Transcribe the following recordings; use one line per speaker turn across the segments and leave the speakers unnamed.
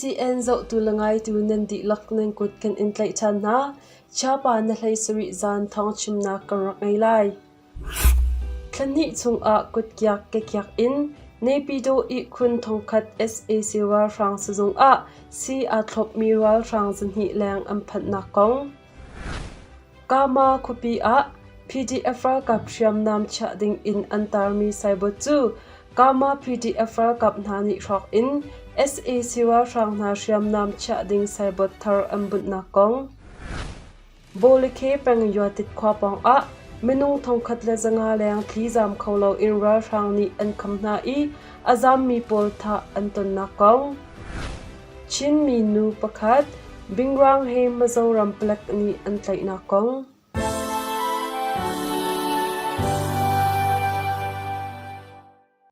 CCN zohtu le ngaitu nan dihlak nan kut kan in tlaih ṭhan hna. Chiapa na hlei sarih zan thawngchimnak kan rak ngei lai. Thla hnih chungah kutkiak kekiak in Naypyidaw ihkhun thongkhat sac ralhrang sizung ah sii aa thlopmi ralhrang zahnih leng an phanhnak kong. Kama khuapi ah PDF ralkap hriamnam chiah ding in an tarmi signboard cu Kama PDF ralkap hna nih hrawk in sac ralhrang hna hriamnam chiah ding signboard thar an bunhnak kong. Bawlakhe peng Yuatit khua pawngah minung 1500 leng tlizaam kho loin ralhrang nih an kham hna i a zaammi pawl thah an tonnak kong. Chinmi nu pakhat bingrang he Mizoram palek nih an tlaihnak kong.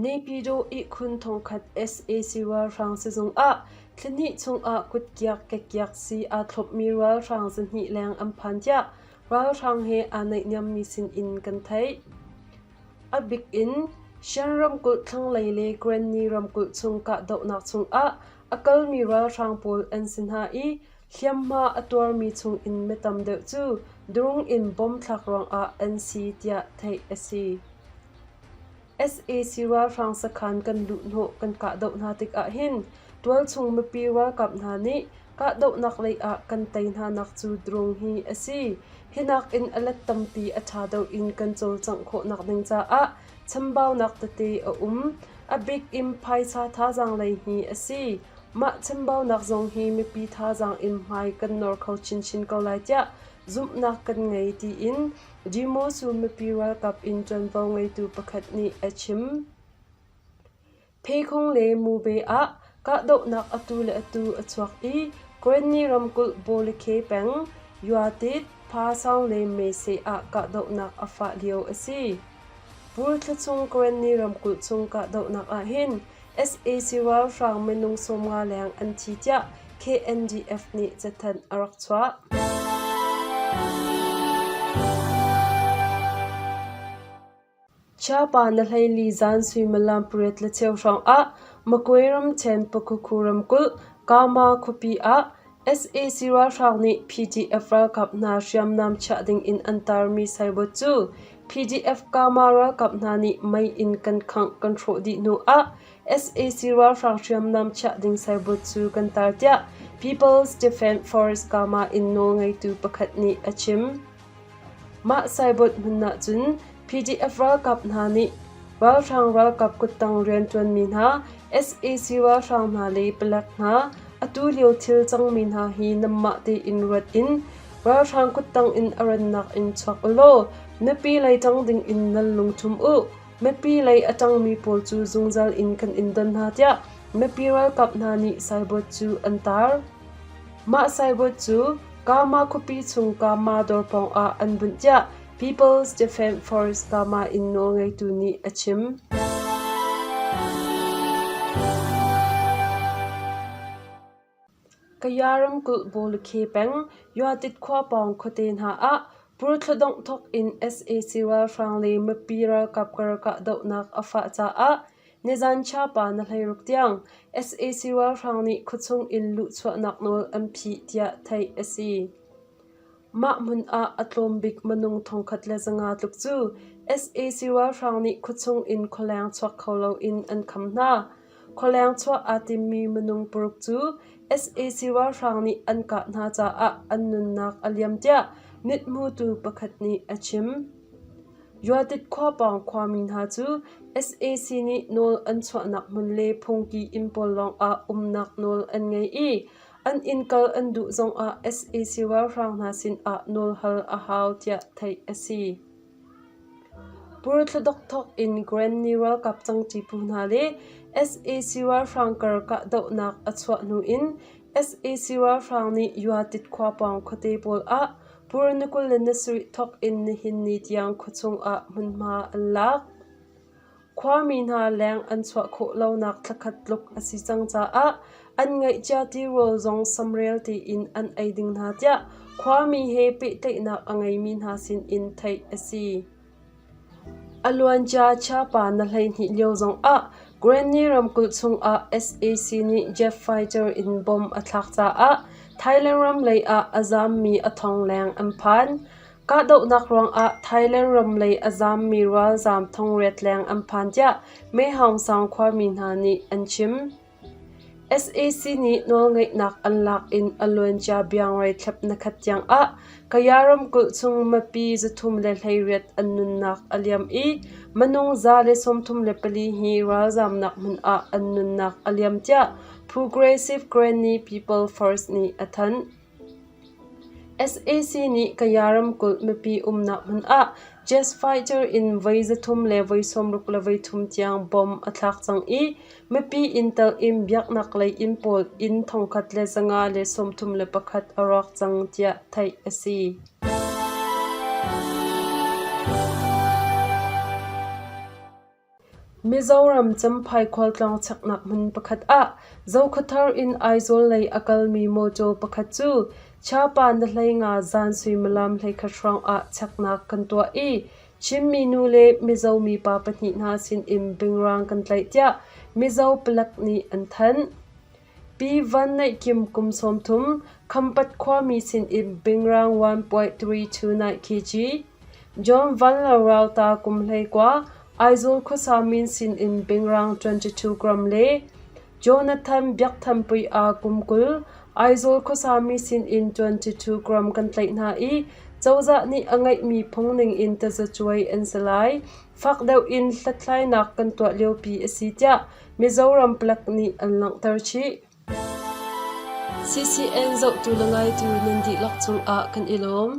Naypyidaw ihkhun thongkhat sac ralhrang sizung ah thlahnih chungah kutkiak kekiak sii aa thlopmi ralhrang zahnih leng an phan tiah ralhrang he aa naihniammi sinin kan theih. A bik in Shan ramkulh thlanglei le Karenni ramkulh chung kahdohnak chungah a kalmi ralhrang pawl an si hna i hliamhma a tuarmi chungin mi tam deuh cu drone in bomb thlak ruangah an si tiah theih a si. Sac ralhrang sakhan kan luhhnawh kan kahdoh hna tikah hin tualchung mipi ralkap hna nih kahdohnak lei ah kan tei hnanak cu drone hi a si. Hi nakin a let tampi a ṭha deuh in kan cawlcangh khawhnak ding caah chambaunak tete a um. A bik in phaisa thazaang lei hi a si. Mah chambaunak zong hi mipi thazaang in hmai kan nor kho chinchin ko lai tiah zumhnak kan ngei tiin Demosu mipi ralkap in ṭuanvo ngeitu pakhat nih a chim. Phekhung le Mube ah kahdohnak atu le atu a chuak i Karenni ramkulh Bawlakhe peng, Yuatit, Phasaung le Mese ah kahdohnak a fah lio a si. Pur thla chung Karenni ramkulh chung kahdohnak ahhin sac ralhrang minung 50 leng an thi tiah KNDF nih cathanh a rak chuah. Chiapa na hleili zan suimilam pariat le cheu hrawngah Magway ramṭhen Pakhuku ramkulh Kama khuapi ah sac ralhrang nih PDF ralkap hna hriamnam chiah dingin an tarmi signboard cu PDF Kama ralkap hna nih mei in kan khangh kan hrawh dih hnu ah sac ralhrang hriamnam chiah ding signboard cu kan tar tiah People's Defence Force Kama in nawlngeitu pakhat nih a chim. Mah signboard hmun ah cun PDF ralkap hna nih ralhrang ralkap kuttang rianṭuanmi hna, sac ralhrang hna le palek hna atu lio thil cangmi hna hi nanmah tein ruat in ralhrang kuttang in a rannak in chuak ulaw mipi lei ṭang dingin nan lungṭhum u. Mipi lei a ṭangmi pawl cu zungzal in kan in don hna tiah mipi ralkap hna nih signboard cu an tar. Mah signboard cu Kama khuapi chung Kama dawr pawngah an bunh tiah People's Defence Force Kama in nawlngeitu nih a chim. Kaya ramkulh Bawlakhe peng Yuatit khua pawng khuate hna ah Purthladongh thawk in sac ralhrang le mipi ralkap kar kahdohnak a fah caah nizan Chapa na hleiruk tiang sac ralhrang nih khuachung in luhchuahnak nawl an phih tiah theih a si. Mah hmun ah a tlawm bik minung 1500 tluk cu sac ralhrang nih khuachung in khualeng chuak kho loin an kham hna. Khualeng chuah aa timmi minung paruk cu sac ralhrang nih an kah hna caah an nunnak a liam tiah mithmutu pakhat nih a chim. Yuatit khua pawng khuami hna cu sac nih nawl an chuahnak hmun le phungki inn pawl lawngah umnak nawl an ngei i an inn kal an duh zongah sac ralhrang hna sinah nawl hal a hau tiah theih a si. Purthladok thawk in Granny ralkap cangṭi phu hna le sac ralhrang kar kahdohnak a chuah hnu in sac ralhrang nih Yuatit khua pawng khuate pawl ah Pur ni 27 thawk in nihin ni tiang khuachung ah hmunhma an lak. Khuami hna leng an chuah khawh lonak thlakhat tluk a si cang caah an ngeihcia tirawl zong samrel tein an ei ding hna tiah khuami he pehtlaihnak a ngeimi hna sinin theih a si. A luancia Chiapa na 12 lio zongah Granny ramkulh chungah sac nih jet fighter in bomb a thlak caah Thailand ram lei ah a zaammi a thong leng an phan. Kahdohnak ruangah Thailand ram lei a zaammi ralzaam thongriat leng an phan tiah Mehawngsang khuami hna nih an chim. Sac nih nawlngeihnak an lak in a luancia biangrei thlep nikhat tiangah Kaya ramkulh chung mipi 318 an nunnak a liam i minung 134 hi ralzaamnak hmun ah an nunnak a liam tiah Progressive Granny People First nih a thanh. Sac nih Kaya ramkulh mipi umnak hmun ah jet fighter in voi 363 tiang bomb a thlak cang i mipi inn tal in biaknak lei inn pawl inn 1531 a rawk cang tiah theih a si. Mizoram Champhai khualtlawng cheknak hmun pakhat ah Zokhawthar in Aizawl lei a kalmi mawṭaw pakhat cu Chapa na hleinga zan suimilam 11 hrawngah cheknak kan tuah i Chinmi nu le Mizo mipa pahnih hna sinin bingrang kan tlaih tiah Mizo palek nih an thanh. Pi Van Neih Kim kum 30, Khampat khuami sinin bingrang 1.329 kg, John Van Lo Rauta kum 19, Aizawl khuasa min sinin bingrang 22 gram le Jonathan Biakthanpui A kum 20, Aizawl khuasa mi sinin 22 gram kan tlaih hna i cozah nih a ngeihmi phung ningin tazacuai an si lai. Fak deuh in hlathlainak kan tuah liopi a si tiah Mizoram palek nih an langhter chih. CCN zohtu le ngaitu nan dihlak cungah kan i lawm.